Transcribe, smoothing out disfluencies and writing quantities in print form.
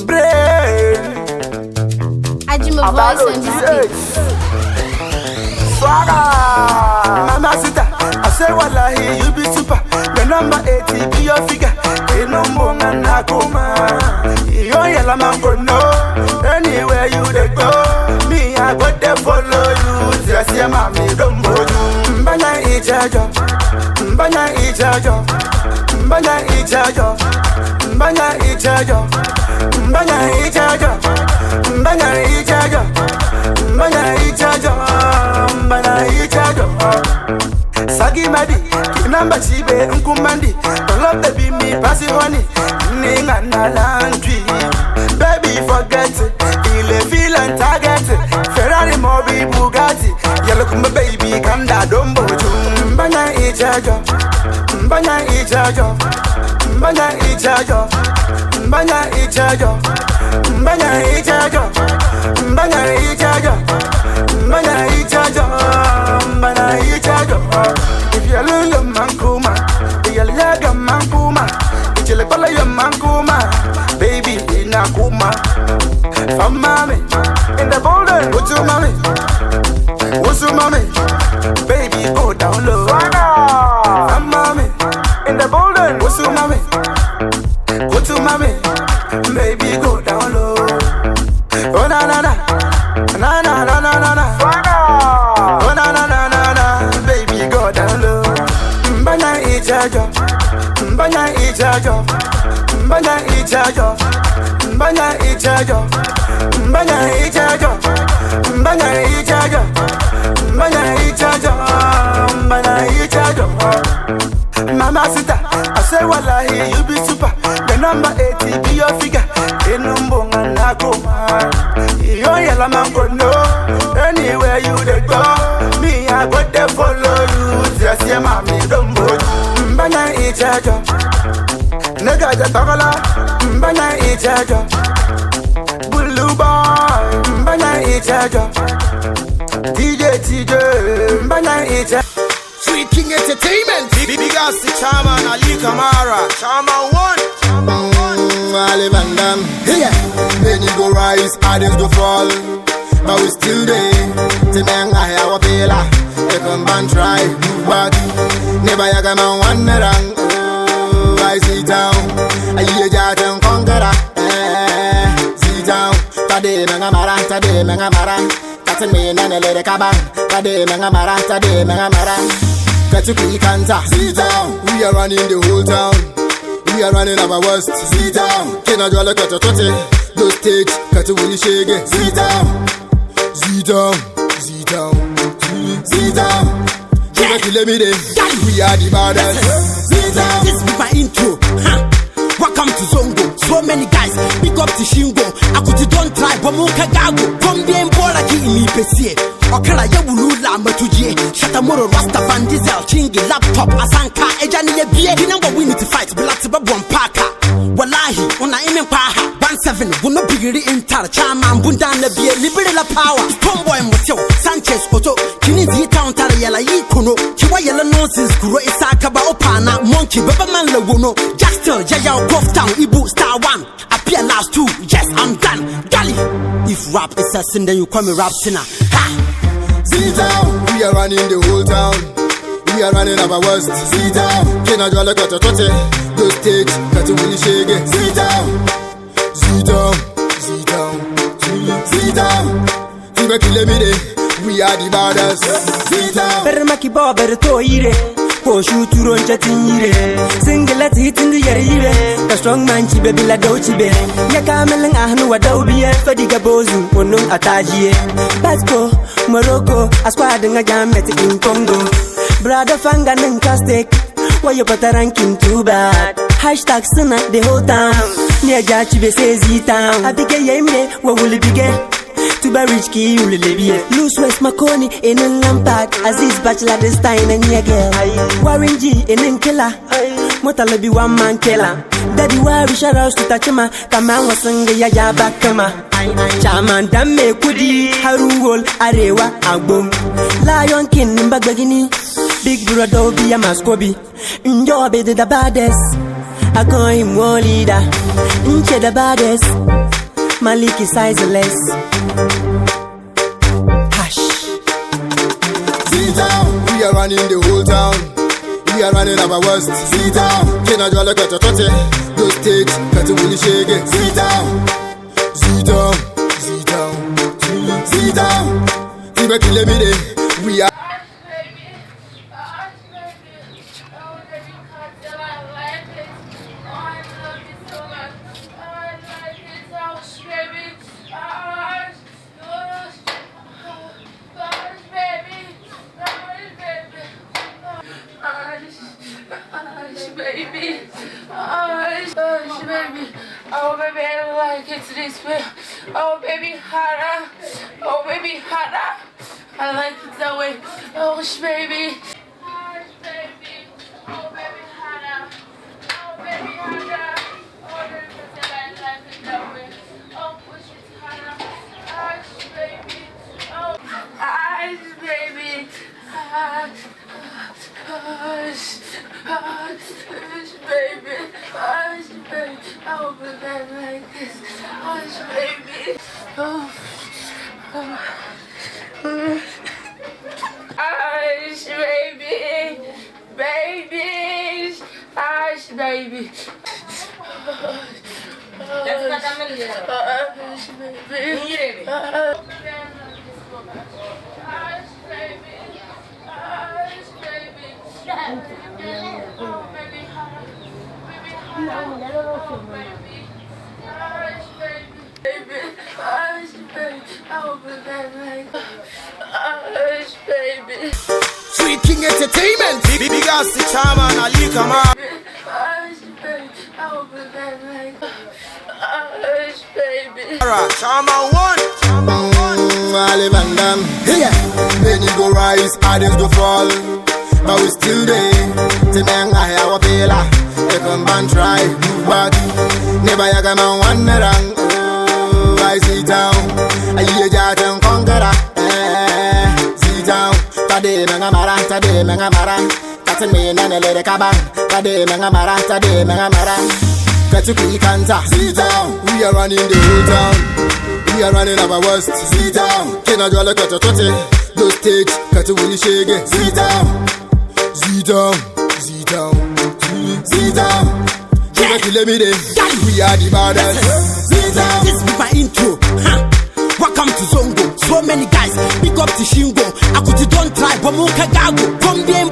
Brain. Ajima voice on this beat. Swagger. Mama sita, I say wallahi you be super. The number 80 be your figure. Inumbonga nakuma. Iyo yela mangono. Anywhere you dey go, me I go there follow you. Just see mami dombo. Mbanya ijajo. Mbanya ijajo. Mbanya ijajo. Mbanya ijajo. Mbanya ijajo. Mbanya ijajo. Mbanya ijajo. Mbanya ijajo. Sagi madi, kinamba chibe nkumandi. Don't baby me pass it honey. Ninga na landry. Baby forget it. Ile feel and target it. Ferrari Mobi Bugatti. You look my baby kanda dombo. Mbanya ijajo. Mbanya ijajo. Mbanya ijajo. Mbanya ijajo. Mbanya ijajo. Mbanya ijajo. Mbanya ijajo. Mbanya ijajo. If you look your man kuma, if you look your man kuma, if you look your man kuma, baby inakuma. From mommy in the building, what's your mommy? What's your mommy? Baby go down low. From mommy in the building, what's your mommy? Go to mommy, baby go down low. Oh na na na, na na na na na na. Oh na na na na na, baby go down low. Mbanya ijajo, mbanya ijajo, mbanya ijajo, mbanya ijajo, mbanya ijajo, mbanya ijajo, mbanya ijajo, mbanya ijajo. Mama sita, I say wallahi you be super. The number 80 be your figure. Inumbonga nakuma. Iyo yela mangono. Anywhere you dey go, me I go there follow you. Just see mami dombo. Mbanya ijajo. Nigga ja tagala. Mbanya ijajo. Blue boy. Mbanya ijajo. DJ TJ. Mbanya ijajo. Free King Entertainment. Big ass the chairman Ali Kamara. Chairman one. Ali Van Dam. Yeah. Many go rise, others go fall. But we still there. Timeng ahe wa pela. Ekon ban try, move back. Never yaga man one rang. Oh, I see down. I hear jatan conqueror. Eh, see down. Tade menga mara, tade menga mara. Katin me nane lere kabang. Tade menga mara, tade menga mara. Katu kanta. See down. We are running the whole town. We are running our worst. Sit down. Kina jwala kata tote. Those stage kata wili shege. Sit down. Sit down. Sit down. Sit down. Yeah. Kill me then. We are the baddest. Sit down. This be my intro. Huh. Welcome to Zongo. So many guys, big up to Shingo. Akuti don't try, but Muka Gago. Come bien bola ki imi pesie. Okara ye wulula matujie. Shatamoro Rasta Van Diesel, Chingi laptop, Asanka, Ejani ye bie. Kinangwa we need to fight, Black Babwan Parker. Wallahi, una imin paha. 17, wuno bigiri intar, chairman bundana bie, libere la power. Tomboy muteo, Sanchez Oto, Kinizi town tara yela yi kono. Kiwa yela nonsense kuro isaka ba opana, monkey baba man le wono. Jackson, Yaya Golf Town, Ibu Star One. Appear last two, yes I'm done. Gally, if rap is a sin, then you call me rap sinner. Ha! Sit down. We are running the whole town. We are running our worst. Sit down. Kina jwala kata tote. Those stage kata wili shege. Sit down. Sit down. Sit down. Sit down. Tiba kile mide. We are the baddest. Sit down. Ber maki bo ber to yire. Ko shu turo nchatin yire. Singlet hitin di yere yire. Ka strong man chi be bila dau chi be. Ya kamelin ahnu wa dau biye. Fadi ga bozu onun atajiye. Basco, Morocco, a squad nga jamet in Congo. Brother fanga nin castic. Why you put a ranking too bad? Hashtag sinner the whole town. Near Jachi be says he town. Abige yemre, what will it be get? Tuba rich ki ulilebie. Loose West Makoni in Lampard. Aziz Bachelor this time and yeah girl. Warren G in Killer. Motala be one man killer. Daddy worry shout out to Tachima. Kama wasinga ya ya bakama. Chairman dame kudi Harungol arewa agbom. Lion King nimbagagini. Big brother be a maskobi. Njobe the baddest. I call him war leader. Nche the baddest. Malik is sizeless. Hash. Z-Town, we are running the whole town. We are running our west. Z-Town, kina jwale kata tote. Go stage, kata wuli shege. Z-Town, Z-Town, Z-Town, Z-Town. Tibe kile mide, we are. Baby, oh, baby, oh, baby, I like it this way. Oh, baby, harder. Oh, baby, harder. I like it that way. Oh, baby. Oh, baby. Oh, baby, harder. Oh, baby, harder. Oh, baby, I like it that way. Oh, push it harder. Oh, baby. Oh, baby. Oh, baby. Oh, baby. Oh, baby, I like this. Oh, baby. Oh. Ash, baby. Baby. Ash, baby. Ash, baby. Ash, baby. Ash, baby. Oh, baby. Baby, oh, baby. Ash, baby. Baby. Ash, baby. Oh, baby, I like Ash, baby. Free King Entertainment. Big ass Chairman Ali Kamara. Ash, baby. Oh, baby, I like Ash, baby. Chairman one. Ali Van Dam. Yeah. Many go rise, others go fall. But we still there. Timenga ya wapela. Ekumban try, move back. Never yaga man one rang. Oh, I see town. I hear jatan conqueror. Eh, see town. Tade menga mara, tade menga mara. Tate me nane lere kabang. Tade menga mara, tade menga mara. Katuki kanta. Z-Town, we are running the whole town. We are running our west. Z-Town, kina jwale kata tote. Go stage, katu wuli shege. Z-Town, Z-Town, Z-Town, Z-Town. Jibe kile mide, we are the baddest. Z-Town. This be my intro. Huh. Welcome to Zongo. So many guys, big up to Shingo. Akuti don't try, but Muka Gago. Come bien